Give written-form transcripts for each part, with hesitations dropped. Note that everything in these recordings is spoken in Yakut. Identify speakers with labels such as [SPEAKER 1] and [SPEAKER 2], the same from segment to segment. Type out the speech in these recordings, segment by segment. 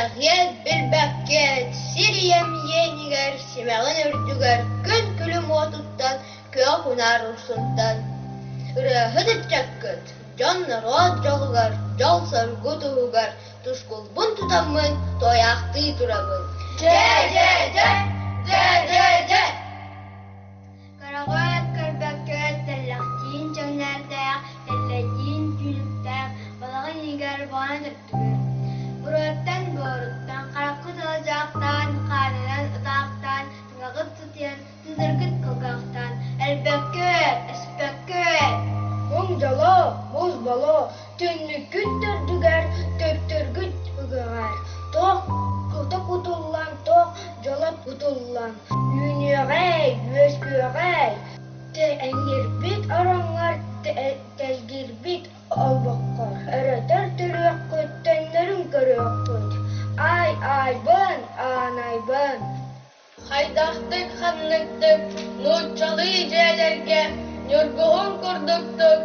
[SPEAKER 1] Билэҕиэт, билбэккиэт, сир ийэм иэнигэр, симэҕин үрдүгэр күн күлүм уотуттан, күөх унаар урсунтан. Ырыаһыт ыччаккыт, дьон-норуот дьолугар, дьол-соргу туһугар тускулбун тутаммын туойаахтыы турабын. Дьэ-дьэ-дьэ, дьэ-дьэ-дьэ!
[SPEAKER 2] Кыраҕыат көрбөккө тэллэхтиин чөҥнөөрдөөх, тэллэйдиин түүнүктээх, балаҕан иһигэр баҕана төрдүгэр. Буруоттан буоруттан хараххыт ыалдьаахтаан, хаанынан ытаахтаан, тыҥаҕыт сытыйан, тыынаргыт кылгаахтаан, элбэккэ, эспэккэ.
[SPEAKER 3] Муҥ дьоло, муус боло, түннүккүт төрдүгэр, төптөргүт ыгыҕар, туох кута кутуллан, туох дьоло кутуллан, Үүнүөҕэй, үөскүөҕэй, тэҥирбит ороҥҥор, тэлгирбит олбоххор, өрөтөр төрүөххүт, төннөрүн көрүөххүт, аай-аайбын, аанайбын.
[SPEAKER 1] Хайдахтык ханныктык нууччалыы дьиэлэргэ ньургуһун курдуктук,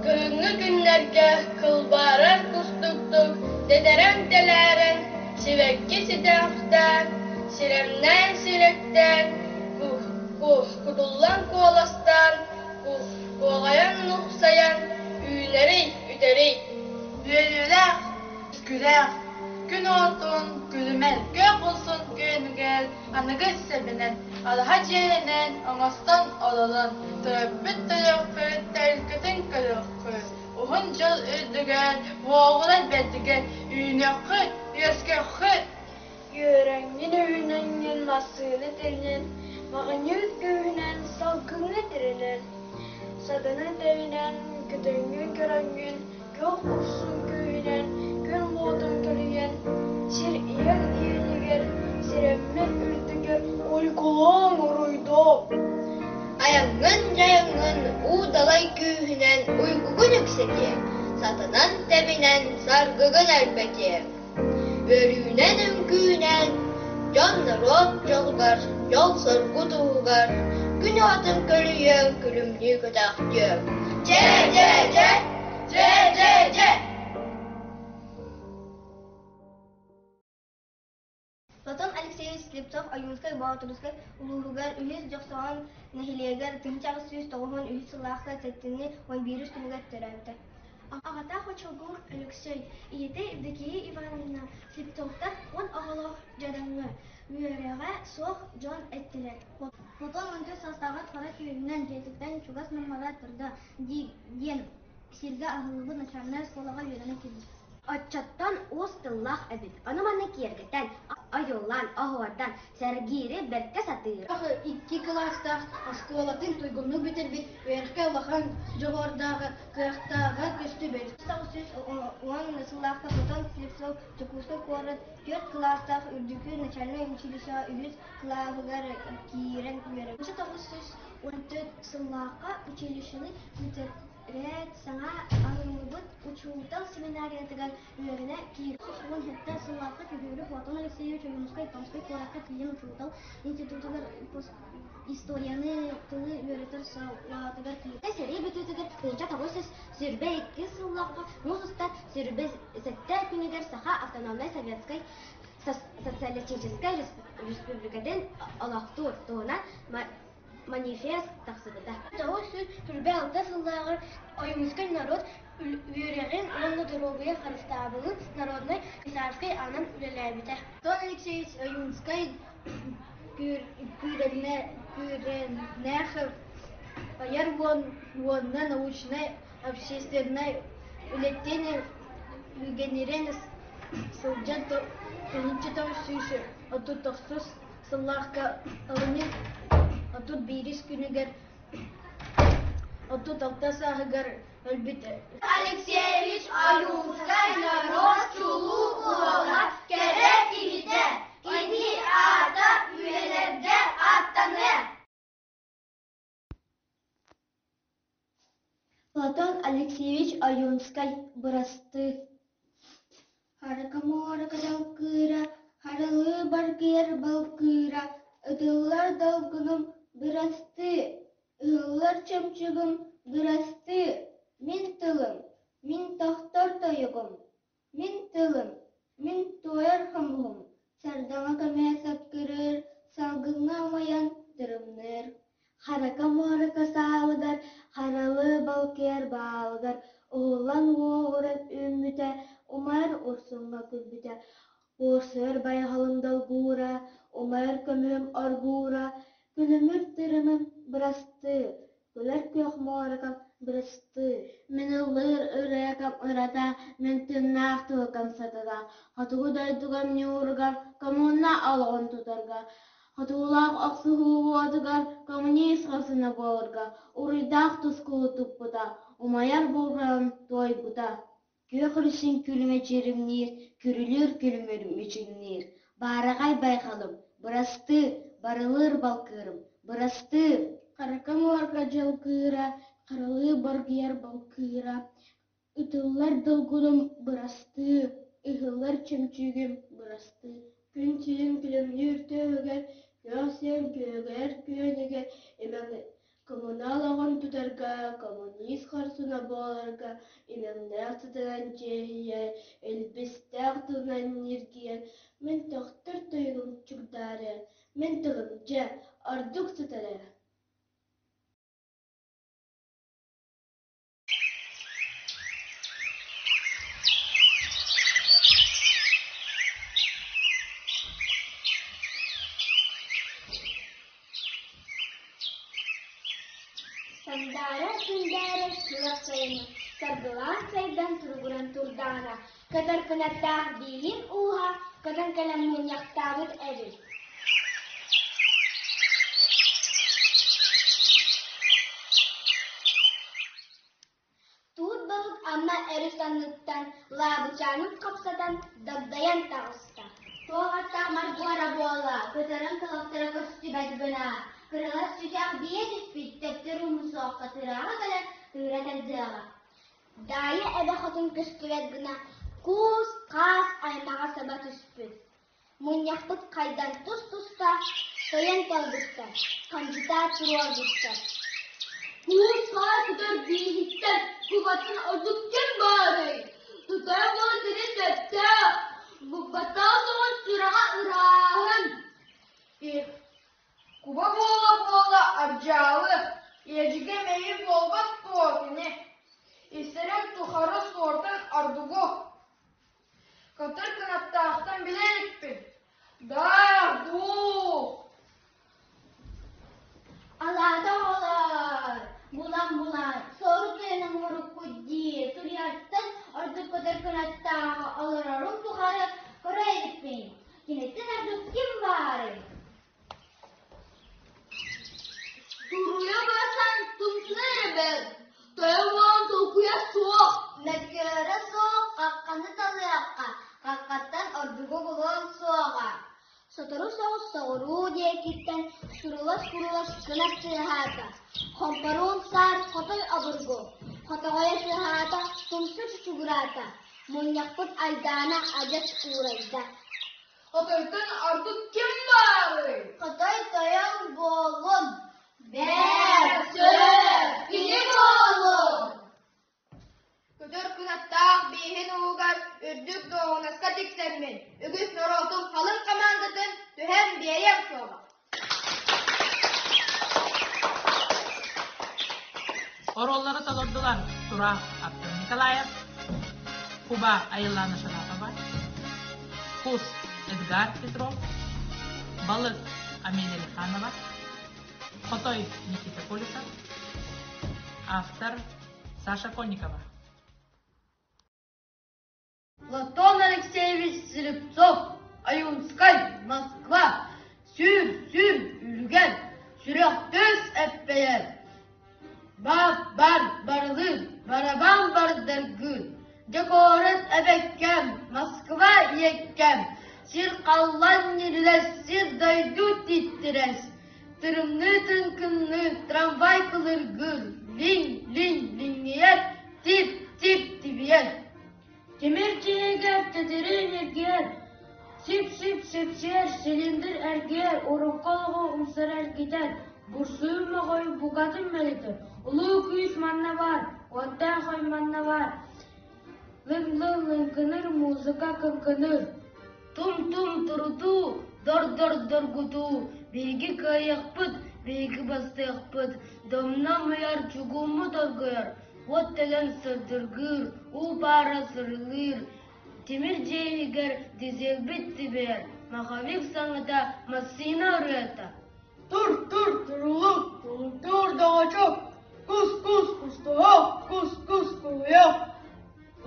[SPEAKER 1] кыһыҥҥы күннэргэ кылбаарар кустуктук тэтэрэн-тэлээрэн сибэкки ситэхтээн, сирэмнээн-сирэктээн, кутуллан куоластаан, куоҕайан нухсайан үүнэрий, үтэрий.
[SPEAKER 4] Үөрүүлээх, күлээх, күн уотун күлүмэн, күөх булсун күөнүгэр аныгы сэбинэн, алаһа дьиэнэн оҥостон олорон, төрөппүт төрүөххүт, төлкөтүн көрүөххүт, уһун дьыл үрдүгэр, уоҕурар бэрдигэр үүнүөххүт, үөскүөххүт.
[SPEAKER 3] Үөрэҥҥин үүнэҥҥин массыына тэринэн, маҕыньыыт күүһүнэн салгыҥҥа тирэнэн, сатана тэринэн, көтөҥҥүн көрөҥҥүн, күөх урсун күүһүнэн күн уотун көлүйэн, сир иһэр иэнигэр сирэммит үрдүгэр уйгулаан уруйдоо.
[SPEAKER 1] Айаҥҥын-дьайаҥҥын уу далай күүһүнэн уйгугун үксэтиэ, сатанан тэбинэн саргыгын элбэтиэ. Өрүүнэн-үҥкүүнэн дьон-норуот дьолугар, дьол-соргу туһугар күн уотун көлүйүөҥ, күлүмнүү көтөхтүөҥ. Дьэ-дьэ-дьэ! Дьэ-дьэ-дьэ!
[SPEAKER 2] Платон Алексеевич Слепцов Ойуунскай Боотурускай улууһугар Үһүс Дьохсоҕон нэһилиэгэр 1893 сыллаахха сэттинньи 11 күнүгэр төрөөбүтэ.
[SPEAKER 5] Аҕата Хочолгуур Өлөксөй, ийэтэ Евдокия Ивановна Слепцовтар 10 оҕолоох дьадаҥы, үөрэҕэ суох дьон этилэр.
[SPEAKER 2] Платон 14 саастааҕар хара түүнүнэн дьиэтиттэн чугас Маммара турда диэн сиргэ аһыллыбыт начальнай оскуолаҕа үөрэнэ киирбит.
[SPEAKER 6] Оччоттон уус тыллаах эбит, ону-маны киэргэтэн, ойуулаан, оһуордан, сэргиири бэркэ сатыыр.
[SPEAKER 7] Икки кылаастаах оскуолатын туйгуннук бүтэрбит, үөрэххэ улахан дьоҕурдааҕа, кыахтааҕа көстүбэт.
[SPEAKER 2] 910 сыллаахха Платон Слепцов Дьокуускай куорат түөрт кылаастаах үрдүкү начальнай училищеҕа үһүс кылааһыгар киирэн үөрэммит.
[SPEAKER 5] 914 сыллаахха училищены бүтэрээт саҥа арыллыбыт учуутал семинариятыгар үөрэнэ киирбит. 17 сыллаахха күһүөрү Платон Алексеевич Ойуунускай Томскай куоракка тиийэн учуутал институтугар историяны, тылы үөрэтэр салаатыгар киирбитэ.
[SPEAKER 6] Сэрии бүтүүтүгэр 1922 сыллаахха муус устар 27 күнүгэр Саха автономнай советскай социалистическай республикатын олохтуур туһунан манифест тахсыбыта.
[SPEAKER 7] 926 сыллааҕар Ойуунускай норуот үөрэҕин уонна доруобуйа харыстаабылын народнай комиссарскай аанан үлэлээбитэ. Антон Алексеевич Ойуунскай Күүрэннээх айар уонна научнай общественнай үлэттэн үгэнирэн сылдьан 1939 сыллаахха олунньу 31 күнүгэр 36 сааһыгар өлбүтэ.
[SPEAKER 1] Алексеевич Ойуунскай норуот чулуу уола, кэрэ киһитэ, кини аата үйэлэргэ ааттаныа.
[SPEAKER 2] Платон Алексеевич Ойуунскай бырастыы
[SPEAKER 5] Харыка муора кыталкыыра, харылыы баргыйар балкыыра, ытыллар долгунум бырастыы, ыһыллар чөмчүгүм бырастыы, мин тылым, мин тохтор тойугум, мин тылым.
[SPEAKER 1] Мин туойар хомуһум, сардаҥа көмүһэ саккырыыр, салгыҥҥа умайан тырымныыр. Харака муорака саалыгар, харалы балкыйар баалыгар уһуллан уоҕуран үүммүтэ, умайар урсуҥҥа күлбүтэ. Уорсуйар байҕалым долгуура, умайар көмүһүм оргуура, күлүмүр тырымым бырастыы, күлэр күөх муоракам бырастыы.
[SPEAKER 8] Мин ыллыыр ырыакам ырата, мин тыыннаах тылыкам сатата, хотугу дойдугам ньууругар коммуна олоҕун тутарга, хотуулаах охсуһуу уотугар коммунист хорсуна буоларга уруйдаах тускулу туппута, умайар буурҕанан туойбута. Күөх өрүсүн күлүмэ дьиримниир, күрүлүүр күлүмүр мүчүҥнүүр, баараҕай байҕалым, бырастыы, барылыыр балкыырым, бырастыы!
[SPEAKER 3] Харака муорга дьалкыыра, харалыы баргыйар балкыыра, ытыллар долгунум бырастыы, ыһыллар чөмчүүгүм бырастыы. Күн сирин күлүмнүүр түөһүгэр, күөх сиэн күөгэр күөнүгэр имэҥ Коммунал оҕон тутарга, коммунист хорсуна буоларга имэҥнээх сытынан дьиэһийэр, илбистээх тылынан ньиргийэр, мин тохтор тойугум чугдаарыа, мин тылым, дьэ, ордук сытар ээ.
[SPEAKER 5] Сандаара күндээрэ күөх сайыны, саргылаах сайдан туругуран турдаҕына, көтөр кынаттаах бииһин ууһа көтөн кэлэн мунньахтаабыт эбит. Туут балык Амма өрүс анныттан лаабычаанын хапсатан дагдайан таҕыста.
[SPEAKER 6] Туох аттаах маргуора буолла, көтөрөн кылаптара көстүбэт гына, кырылас чычах биэ түспүт төттөрү умсуохха тырааҕа кэлэн тыыра тардыаҕа.
[SPEAKER 5] Даайа эбэ хотун көстүбэт гына куус-хаас аймаҕа саба түспүт. Мунньахпыт хайдан тус-туспа тойон талбыттар, хандьытаат туруорбуттар.
[SPEAKER 1] Куус-хаас көтөр бииһиттэн кубатын ордук ким баарый? Тутар буола сирин сөптөөх, букбаттаах соҕус сүрэҕэ ырааһын.
[SPEAKER 3] Их, куба буола-буола ардьаалы, иэдьигэ мэйи буолбат дуо кини? Истэрин тухары суортан ордугу Көтөр кынаттаахтан билэ иликпин. Даах, дуу!
[SPEAKER 6] Алаата оҕолоор, булан-булан, сору тыынан оҥоруккут дии, суруйартан ордук көтөр кынаттааҕы олорорум тухары көрө иликпин. Киниттэн ордук ким баарый?
[SPEAKER 1] Туруйа барсан тумсуна эрэ бэл, тойон толкуйа суох.
[SPEAKER 6] Мөккүөрэ суох хахханы талыахха, хаххаттан ордугу булуоҥ суоҕа.
[SPEAKER 5] Сотору соҕус соҕуруу диэкиттэн сурулас-курулас гына тыаһаата. Хомпоруун саар хотой обургу, хотоҕойо тыаһаата, тумсу чучугураата. Мунньахпыт айдаана адьас уурайда.
[SPEAKER 4] Хотойтон ордук ким баарый?
[SPEAKER 6] Хотой тойон буоллун.
[SPEAKER 1] Бэр, сөп, кини буоллун!
[SPEAKER 4] Көтөр кынаттаах бииһин уугар үрдүк дуоһунаска тиксэммин, үгүс норуотум халыҥ хамаандатын түһэн биэриэм суоҕа.
[SPEAKER 9] Оруоллары толордулар Тураах Артем Николаев, Куба Айыллаана Шарапова, Кус Эдгар Петров, Балык Амелия Лиханова, Хотой Никита Колесов, автор Саша Конникова.
[SPEAKER 1] Платон Алексеевич Слепцов, Ойуунскай, Москва, Сүр, сүр, үлүгэр, сүрэхтөс эппэйэр, Бап-бар, барылыыр, барабан бардаргыыр, Дьокуорат эбэккэм, Москва ийэккэм, Сир халлан ньирилэс, сир дойду титтирэс, Тырымныы тыҥкынныы, трамвай кылыргыыр, Лиҥ-лиҥ лиҥҥийэр, тип-тип тибийэр.
[SPEAKER 3] Тимир тиһигэр тэтири ньиргиэр, сип-сип сипсиэр, цилиндр эргийэр, урукку олоҕу умсара эргитэр, бурсуйун моҕойу букатын мэлитэр, улуу күүс манна баар, уоттаах ой манна баар. Лыҥ-лыҥ лыҥкыныыр музыка кыҥкыныыр, Тум-тум турутуу, дор-дор доргутуу, Биһиги кыайыахпыт, биһиги бастыахпыт, Домна муйар чугууммут оргуйар, Уот төлөн сырдыргыыр, уу паара сырылыыр, Тимир дьиэ иһигэр дизелбит тибийэр, Маховик саҥата, массыына ырыата.
[SPEAKER 10] Тур, тур, турулук, тулуктуур доҕочок, Кус, кус, кустуһах, кус, кус, куһуйах,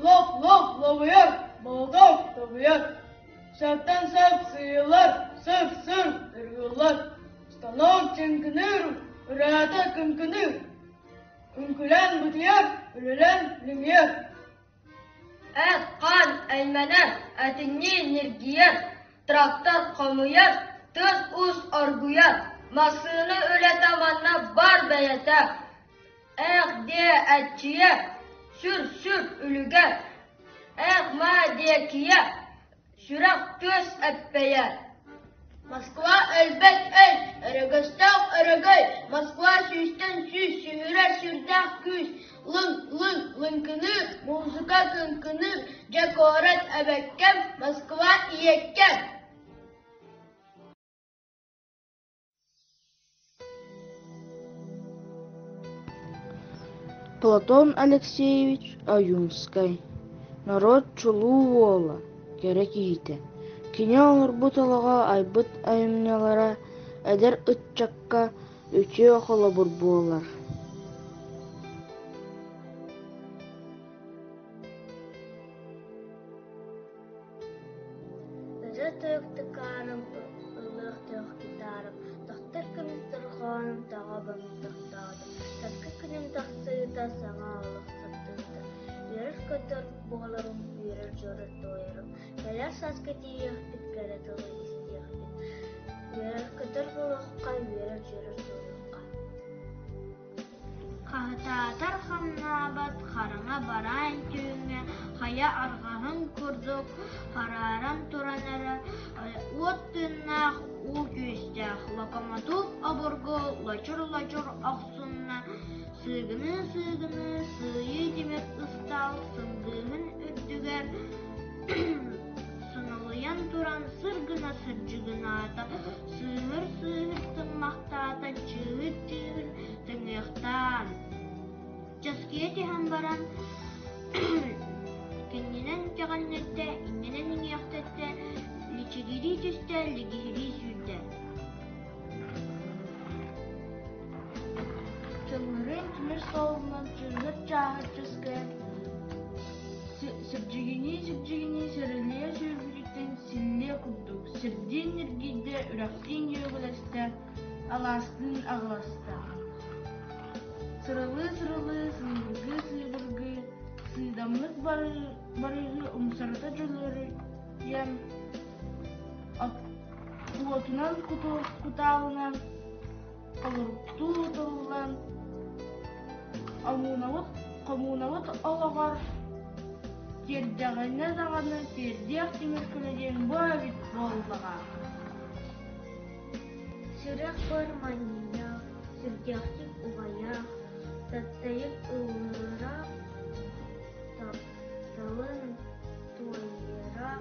[SPEAKER 10] Лоп, лоп, лобуйар, молоток, тобуйар, Сэртэн сэп сыыйыллар, сыр, сыр, ыргыллар, Станок чыҥкыныыр, ырыата кыҥкыныыр, Үҥкүлээн бытыйар, үлэлээн лүҥүйэр.
[SPEAKER 3] Эт-хаан айманар, этиҥнии ньиргийэр, трактор хомуйар, тыас-уус оргуйар, массыына үлэтэ манна бар бэйэтэ, ээх диэ эччийэр, сүр-сүр үлүгэр, ээх-маа диэкийэр, Сүрэх түөс эппэйэр.
[SPEAKER 1] Москва өлбөт өй, өрөгөстөөх өрөгөй, Москва сүүстэн сүүс сүһүрэр сүрдээх күүс, лыҥ, лыҥ, лыҥкыныыр, музыка кыҥкыныыр, дьэ куорат эбэккэм, Москва ийэккэм.
[SPEAKER 8] Платон Алексеевич Ойуунскай норуот чулуу уола, кэрэ киһитэ. Кини оҥорбут олоҕо, айбыт айымньылара эдэр ыччакка үтүө холобур буолар.
[SPEAKER 11] Ырыа тойук тыкаарым, ыллыах тыах гитарам, тохтор көмүс дорҕоонум тоҕо бөҥ тохтоото, саргы күнүм тахсыыта, саҥа олох сабдыыта, үөрэр-көтөр буоларым, үөрэр-дьуорар туойарым, кэлэр сааска тиийиэхпит, кэрэ тылы истиэхпит, үөрэр-көтөр буолуохха, үөрэр-дьуорар туойуохха.
[SPEAKER 12] Хаһытаатар хамнаабат хараҥа бараан түүҥҥэ хайа арҕаһын курдук харааран туран эрэ уот тыыннаах уу күүстээх локомотуоп обургу лочур-лочур охсунна, сыыгыныы-сыыгыныы сыыйыы тимир ыстаал сындыыһын үрдүгэр Сыналыйан туран сыр гына сырдьыгынаата, сыыһыр-сыыһыр тыммахтаата, чыыһыр-чыыһыр тыҥыахтаан, часкыйа түһэн баран кэннинэн кэҕиннэрдэ, иннинэн иҥиэхтэттэ, личигирии түстэ, лигиһирии сүүрдэ.
[SPEAKER 13] Чөҥөрүн тимир суолунан чыыһыр-чааһыр часкыйан, сирдьигинии-сирдьигинии сэрэлийэ сүүрбүтүттэн силлиэ курдук сирдиин ньиргийдэ, үрэхтиин дьүөгэлэстэ, алаастыын аҕыласта. Сырылыы-сырылыы, сыыбыргыы-сыыбыргыы, сыыдамнык барыыһы умсарыта дьулуруйан, уотунан кутаалынан холоруктуу тыллан омуунабыт хомуунабыт олоҕор тиэрдэҕинэ даҕаны тиэрдиэх тимир көлө диэн бу эбит буоллаҕа.
[SPEAKER 11] Сүрэх бор манньыйах, сүрдээхтик убайах, таптайык ыллыыра, тапталын туойара,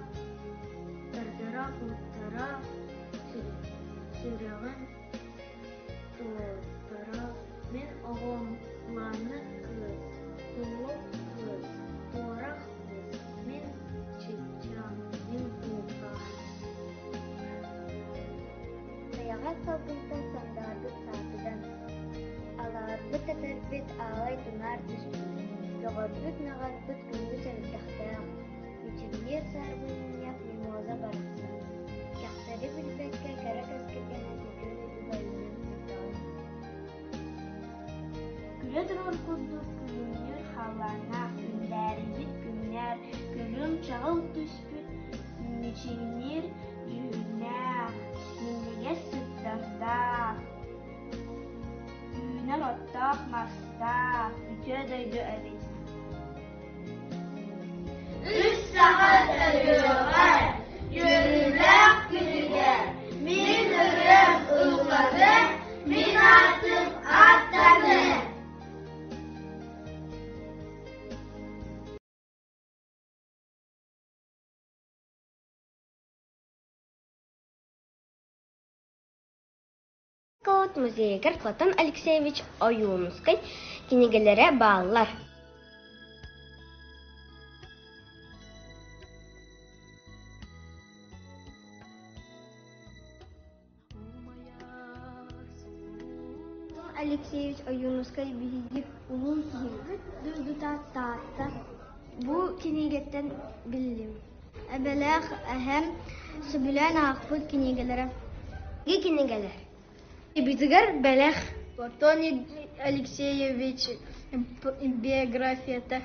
[SPEAKER 11] тардара-куттара, сүрэҕин туолтара мин оҕом Лаана кыыс, Туллук кыыс, Туорах кыыс, мин Чыпчаан, мин Куукаан.
[SPEAKER 2] Сайаҕас салгынтан сандаарбыт саатыган, алаарбыт этэрбит аалай тунаар түспүт, көҕөрбүт-наҕарбыт күндү сэргэхтээх, мичилийэр саарбынньах мимоза барахсан, кэхтэри билбэккэ кэрэ кэскилгэнэн үтүө дойдуга үүнэн турдаҕын.
[SPEAKER 13] Күлэ турар курдук күлүмнүүр халлааннаах күндээрийбит күннэр, күлүм чаҕыл түспүт мичиҥниир дьүһүннээх, минньигэс сыттардаах, үүнэр оттоох мастаах үтүө дойду эбит.
[SPEAKER 1] Үс саха төрүөҕэр, үөрүүлээх күнүгэр мин ырыам ылланыа, мин аатым ааттаныа.
[SPEAKER 14] Оскуолабыт музейыгар Платон Алексеевич Ойуунускай кинигэлэрэ бааллар.
[SPEAKER 2] Платон Алексеевич Ойуунускай биһиги улуу киһибит дойдута Таатта. Бу кинигэттэн биллим. Эбэлээх эһэм сөбүлээн аахпыт кинигэлэрэ.
[SPEAKER 14] Кинигэлэр. Эбитигэр бэлэх.
[SPEAKER 7] Платон Алексеевич биографията.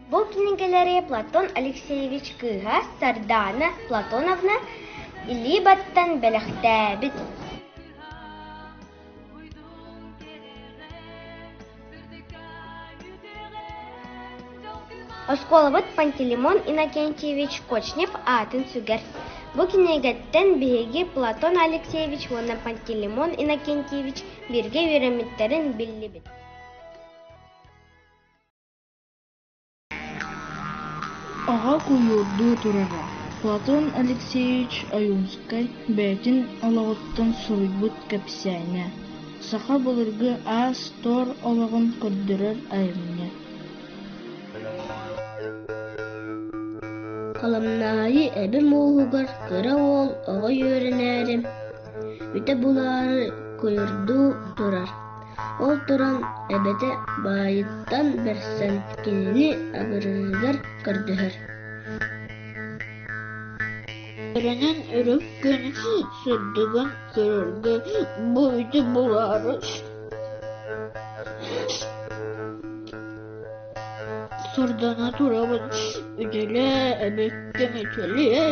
[SPEAKER 14] Бу кинигэлэри Платон Алексеевич кыыһа Сардаана Платоновна илии баттан бэлэхтээбит. Оскуолабыт Пантелеймон Иннокентьевич Кочнев аатын сүгэр. Бу кинигэттэн биһиги Платон Алексеевич уонна Пантелеймон Иннокентьевич бииргэ үөрэммиттэрин биллибит.
[SPEAKER 8] Оҕо куйуурдуу турара Платон Алексеевич Ойуунскай бэйэтин олоҕуттан суруйбут кэпсээнэ, саха былыргы аас-туор олоҕун көрдөрөр айымньы.
[SPEAKER 15] Халамнаайы эбэ мууһугар кыра уол оҕо үөрэнээри, бүтэ булаары куйурдуу турар. Ол туран эбэтэ баайыттан бэрсэн кинини абырыырыгар көрдөһөр
[SPEAKER 13] Үөрэнэн үрүҥ күн сырдыгын көрөргө бу ити булаары сордоно турабын үтүлээ эбэккэм үтүлээ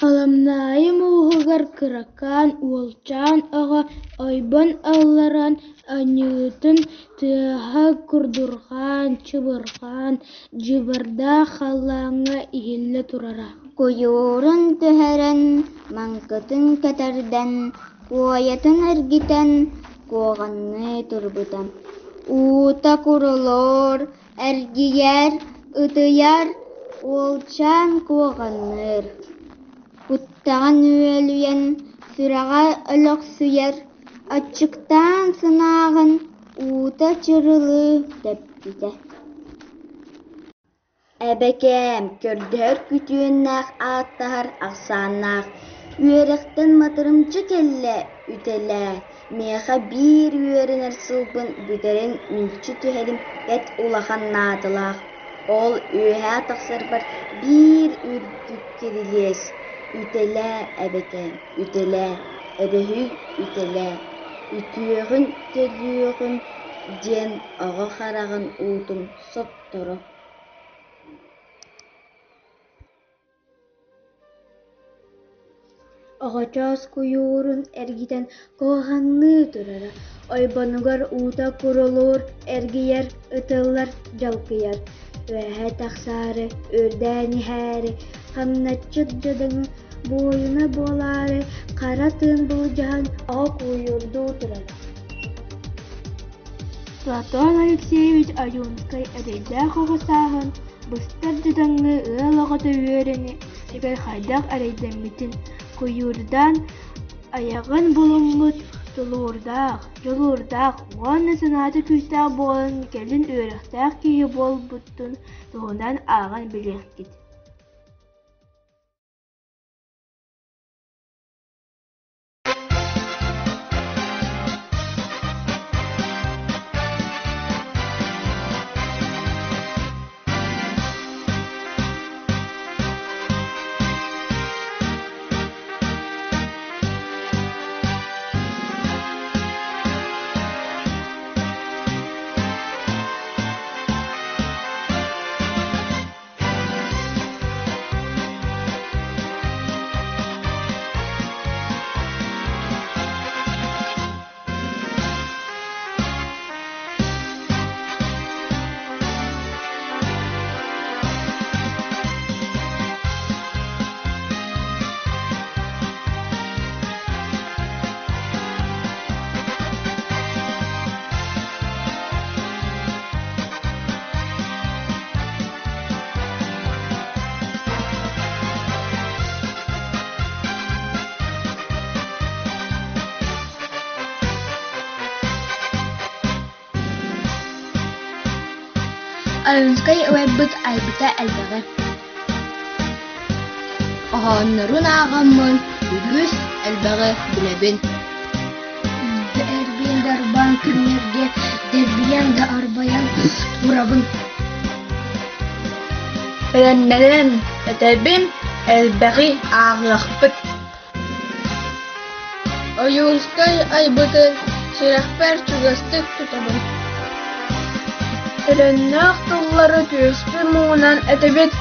[SPEAKER 16] Халамнаайы мууһугар кыракаан уолчаан оҕо ойбон алларан анньыытын тыаһа курдурҕаан, чыбырҕаан, дьыбардаах халлааҥҥа иһиллэ турара.
[SPEAKER 17] Куйуурун түһэрэн, маҥкытын кэтэрдэн, куойатын эргитэн куоҕанныы турбута. Уута курулуур, эргийэр, ытыйар, уолчаан куоҕанныыр. Куттаҕын үөлүйэн, сүрэҕэ өлөхсүйэр, аччыктаан сыҥааҕын уута чырылыы тэппитэ. Эбэкээм, көрдөһөр күтүөннээх ааттаһар ахсааннаах, үөрэхтэн матырымчы кэллэ үтэлээ, миэхэ биир үөрэнэр сылбын бүтэрэн мүлчү түһэрим бэрт улахан наадалаах, ол үөһээ тахсарбар биир үрдүк кирилиэс, үтэлээ эбэкээм, үтэлээ, өрөһүй үтэлээ, үтүөҕүн төлүөҕүм диэн оҕо хараҕын уутун сотторо.
[SPEAKER 16] Оҕочоос куйуурун эргитэн куоҕаҥныы турара, ойбонугар уута курулуур, эргийэр, ытыллар, дьалкыйар. Үөһэ тахсаары, үрдээн иһээри, хамначчыт дьадаҥы буойуна буолаары хара тыын былдьаһан оҕо куйуурдуу турара. Платон Алексеевич Ойуунскай эрэйдээх оҕо сааһын, быстар дьадаҥы ыал оҕото үөрэни үчүгэй хайдах эрэйдэммитин куйуурдаан айаҕын булуммут тулуурдаах, дьулуурдаах уонна санаата күүстээх буолан кэлин үөрэхтээх киһи буолбутун туһунан ааҕан билиэххит.
[SPEAKER 7] Ойуунускай ылайбыт айбыта элбэҕи.
[SPEAKER 1] Хоһооннорун ааҕаммын үгүс элбэҕи билэбин.
[SPEAKER 7] Эрбиэн дарбаан күннэргэ дэрбийэн да арбайан турабын.
[SPEAKER 16] Эрэннэрэн этэбин, элбэҕи ааҕыахпыт.
[SPEAKER 7] Ойуунскай айбытын сүрэхпэр чугастык тутабын.
[SPEAKER 16] Төлөннөөх тыллары түөспүн муҥунан этэбит.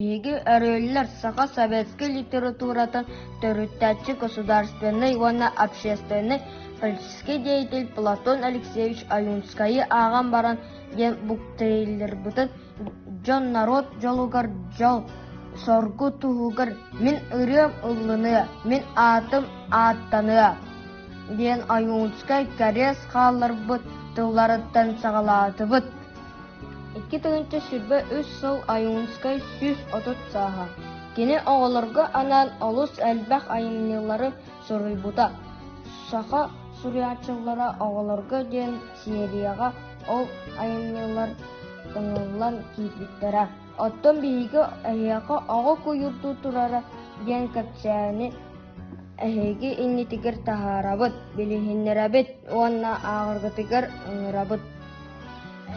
[SPEAKER 3] Биһиги өрүөллэр саха советскай литературатын төрүттээччи государственнай уонна общественнай политическай деятель Платон Алексеевич Ойунскайы ааҕан баран диэн буктрейлербытын дьон-норуот дьолугар дьол, соргу туһугар мин ырыам ыллыныа, мин аатым ааттаныа диэн Ойуунскай кэриэс хаалларбыт тылларыттан саҕалаатыбыт. 2023 сыл Ойуунскай 130 сааһа. Кини оҕолорго анаан олус элбэх айымньылары суруйбута. Саха суруйааччылара оҕолорго диэн серияҕа ол айымньылар таҥыллан киирбиттэрэ. Оттон биһиги эһиэхэ оҕо куйуурдуу турара диэн кэпсээни эһиги иннитигэр таһаарабыт, билиһиннэрэбит уонна ааҕаргытыгар ыҥырабыт.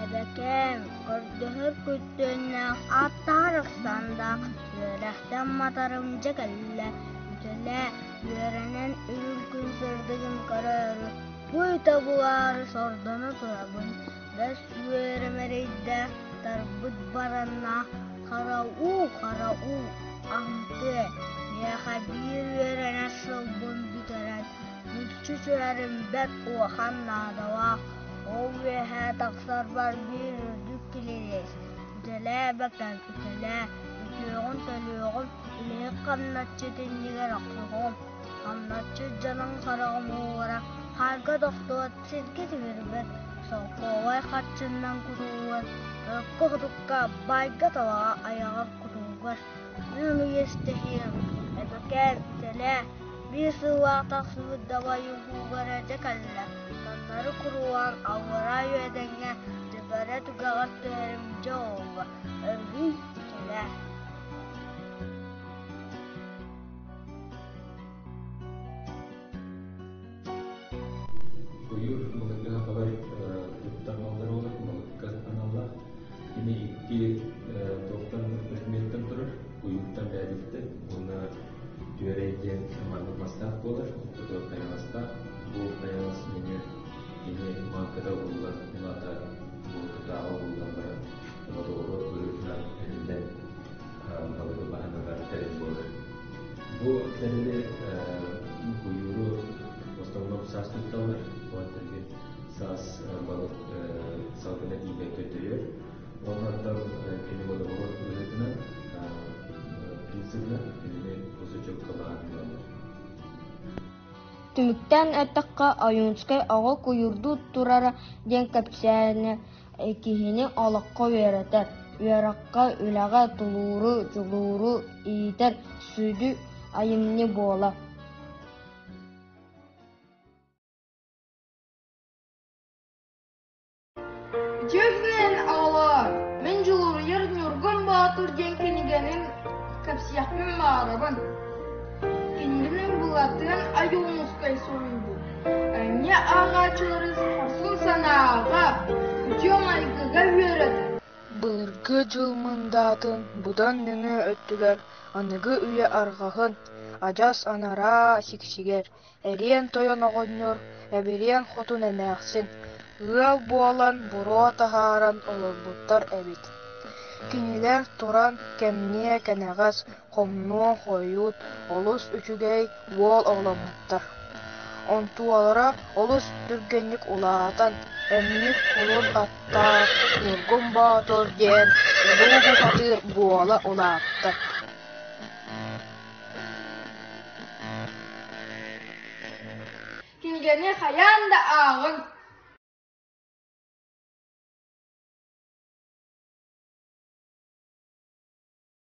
[SPEAKER 11] Эбэкээм, көрдөһөр күттүөннээх, ааттаһар ахсаандаах, үөрэхтэн матарым дьэ кэллэ, үтэлээ, үөрэнэн үрүҥ күн сырдыгын көрөөрү, бу ыта булаары сордоно турабын, бэс үөрэ мэрэйдээх, тарбыт бараннаах, хара уу, хара уу, аһымтыа, миэхэ биир үөрэнэр сылбын бүтэрэн, мүлчү түһэрим бэрт улахан наадалаах. Ол үөһэ тахсарбар биир үрдүк килириэс, үтэлээ эбэкэм, үтэлээ, үтүөҕүн төлүөҕүм, үлэһит хамначчыт иннигэр охсуһуом, хамначчыт дьонуҥ хараҕым уулара хаарга тохтуот, сиргэ тимирбэт, солкуобай харчыннан кутуллан, өркө-хотукка, баайга-талаҕа айаҕар кутуллар. Мин ону иэстэһиэм, эбэкээм, үтэлээ, биир сыллаах тахсыбыт дабайыһуугар дьэ кэллэ. Таҥнары курулаан аллараа үөдэҥҥэ дьэбэрэ түгэҕэр түһэрим дьэ буолла, өрүһүй, үтэлээ.
[SPEAKER 18] Куйуур былыргы сахалар туттар маллара буолар, балыкка аналлаах. Кини икки туохтан предметтэн турар, куйууртан бэйэтиттэн уонна түөрэй диэн маннык мастаах буолар, ортотугар хайаҕастаах. Бу хайаҕас нөҥүө кини мааҥката уһуллан, улаата бу тутааҕа уһуллан баран, водоворот быһыытынан эһиллэн балыгы баһан ылар тэрил буолар. Бу тэрили куйууру в основном саас тутталлар, онтон саас балык салгына тиийбэккэ төйөр. Оннуттан кини водоворот быһыытынан принцибинэн кинини кусачокка баһан ылаллар.
[SPEAKER 3] Түмүктээн эттэххэ, Ойуунскай оҕо куйуурдуу турара диэн кэпсээнэ киһини олоххо үөрэтэр, үөрэххэ, үлэҕэ тулууру, дьулууру иитэр сүдү айымньы буолар.
[SPEAKER 4] Үтүө күн, оҕолоор! Мин Дьулуруйар Ньургун Боотур диэн кинигэни кэпсиэхпин баҕарабын. Кинигэни Былатыан Ойуунускай суруйбут. Айымньы ааҕааччылары хорсун санааҕа, үтүө майгыга үөрэтэр.
[SPEAKER 8] Былыргы дьыл мындаатын быдан нөҥүө өттүгэр аныгы үйэ арҕаһын, адьас анараа сиксигэр Эриэн тойон оҕонньор, Эбириэн хотун эмээхсин ыал буолан буруо таһааран олорбуттар эбит. Кинилэр туран кэмниэ кэнэҕэс хомнуо хойут олус үчүгэй уол оҕоломмуттар. Онтуолара олус түргэнник улаатан, эмньик кулун аттаах Ньургун Боотур диэн улуу бухатыыр буола улаатта.
[SPEAKER 4] Кинигэни хайаан да ааҕыҥ.